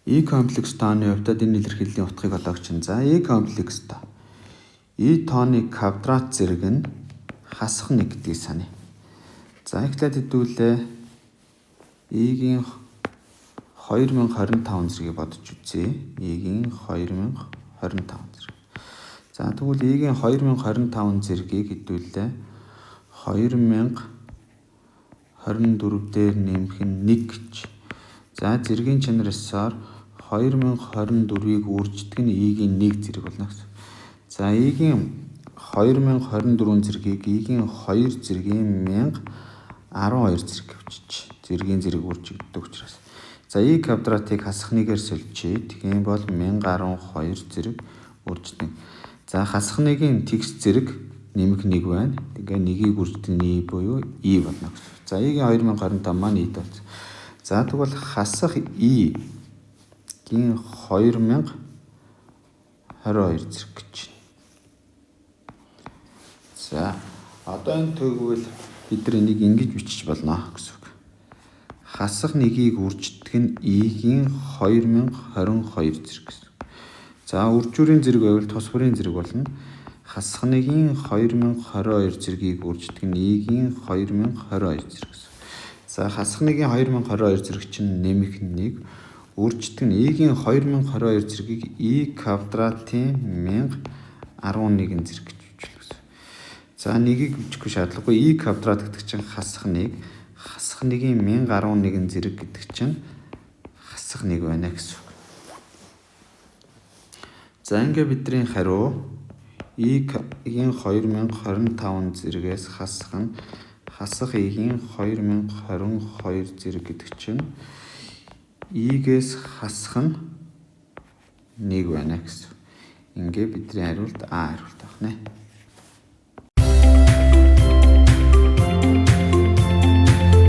E комплекс тооны хувьд энэ илэрхийллийн утгыг олоогч нь. За, E комплекс тоо. E тооны квадрат зэрэг нь хасах 1 гэдгийг саная. За, эхлээд хэдүүлээ E-гийн 2025 зэргийг бодож үзье. E-гийн 2025 зэрэг. За, тэгвэл E-гийн 2025 зэргийг хэдүүлээ 2024 дээр нэмэх нь 1 гэж. За, зэргийн чанар ёсоор 2024-ийг үрждэг нь E-гийн 1 зэрэг болно гэсэн. За, E-гийн 2024 зэргийг E-гийн 2 зэргийн 1012 зэрэг авчиж. Зэргийн зэрэг үржигддэг учраас. За, E квадратыг хасах 1-ээр сольжээ. Тэгэх юм бол 1012 зэрэг үрждэг. За, хасах 1-ийн тэгш зэрэг нэмэх 1 байна. Тэгээ 1-ийг үрждэг нь E буюу E болно гэсэн. За, E-гийн 2025 маань E болсон. За, тэгвэл хасах E-гийн 2022 зэрэг гэж. За, одоо энэ төгвөл бид нар энийг ингэж бичиж болно гэсэн үг. Хасах 1-ийг үрждэг нь E-гийн 2022 зэрэг гэсэн. За, үржүүрийн зэрэг байвал тус бүрийн зэрэг болно. Хасах 1-ийн 2022 зэргийг үрждэг нь E-гийн 2022 зэрэг гэсэн. За, хасах 1-ийн 2022 зэрэг чинь нэмэх 1 үрждэг нь E-гийн 2022 зэргийг E квадратын 1011 зэрэг гэж бичлээ гэсэн. За, нэгийг бичихгүй шаардлагагүй. E квадрат гэдэг чинь хасах 1, хасах 1-ийн 1011 зэрэг гэдэг чинь хасах 1 байна гэсэн үг. За, ингээ бидний хариу E-гийн 2025 зэргээс хасах нь хасах E-гийн 2022 зэрэг гэдэг чинь E-гээс хасах нь 1 байна гэсэн. Ингээ бидний хариулт А хариулт байна.